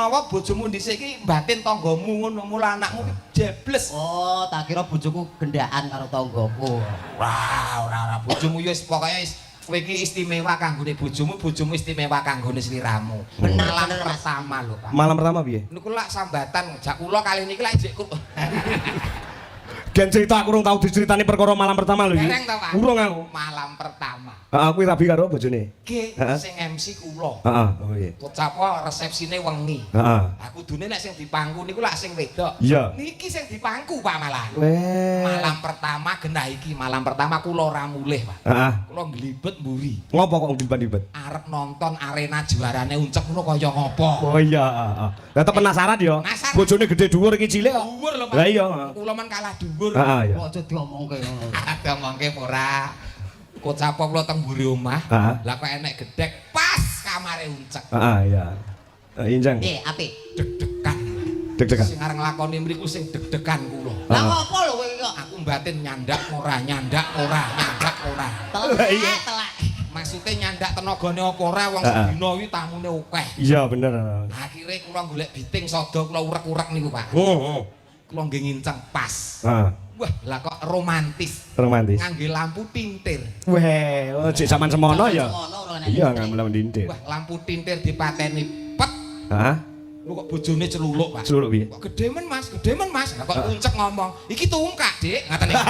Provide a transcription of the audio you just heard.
Menawa bojomu dhisik iki batin tanggamu ngono, mula anakmu ki jebles. Oh, tak kira bojoku gendaan karo tanggaku. Wah, ora ora, bojomu ya wis pokoke wis kowe iki istimewa kanggone bojomu, bojomu istimewa kanggone sliramu. Bener, Malam bener, Mas. pertama lho, Pak. Malam pertama piye? Niku lak sambatan jak kula kali niki lak jek Gen cerita aku urung tau diceritani perkara malam pertama lho iki. Dereng to, Pak? Urung aku. Malam pertama. Heeh, kuwi rabi karo bojone. Nggih, Heeh. sing MC kula. Heeh, oh iya. Kocapa resepsine wengi. Heeh. Aku kudune nek sing dipangku niku lak sing wedok. Iya. Niki sing dipangku, Pak, malah. Weh. Malam pertama genah iki, malam pertama kula ora mulih, Pak. Heeh. Kula nglibet mburi. Ngopo kok nglibet-nglibet? Arep nonton arena juarane Uncek ngono kaya ngopo. Oh iya, heeh. Lah tetep penasaran ya. Penasaran. Bojone gede dhuwur iki cilik kok. Dhuwur lho, Pak. Lah iya. Kula men kalah dhuwur. Heeh, iya. Kok aja diomongke ngono. Diomongke ora. Kocapa kula teng mburi omah. Heeh. Lah kok enek gedhek pas kamare Uncek. Heeh, iya. Injang. Piye, apik? Deg-degan. Deg-degan. Sing arep nglakoni mriku sing deg-degan kula. Lah ngopo lho kowe iki kok? Aku mbatin nyandak ora, nyandak ora, nyandak ora. Telek, Iya. telek. Maksudnya nyandak tenagane apa ora wong sedina iki tamune akeh. Iya bener. Akhire kula golek biting sada kula urek-urek niku, Pak. Heeh. Kula nggih nginceng pas. Heeh. Wah, lah kok romantis. Romantis. Ngangge lampu tintir. Weh, oh jek zaman semono ya. Semono ora enek Iya, listrik. nganggo lampu tintir. Wah, lampu tintir dipateni pet. Heeh. Lho kok bojone celuluk, Pak. Celuluk piye? Kok gede men, Mas, gede men, Mas. Lah kok Uncek ngomong, "Iki tungkak, Dik." Ngaten iki.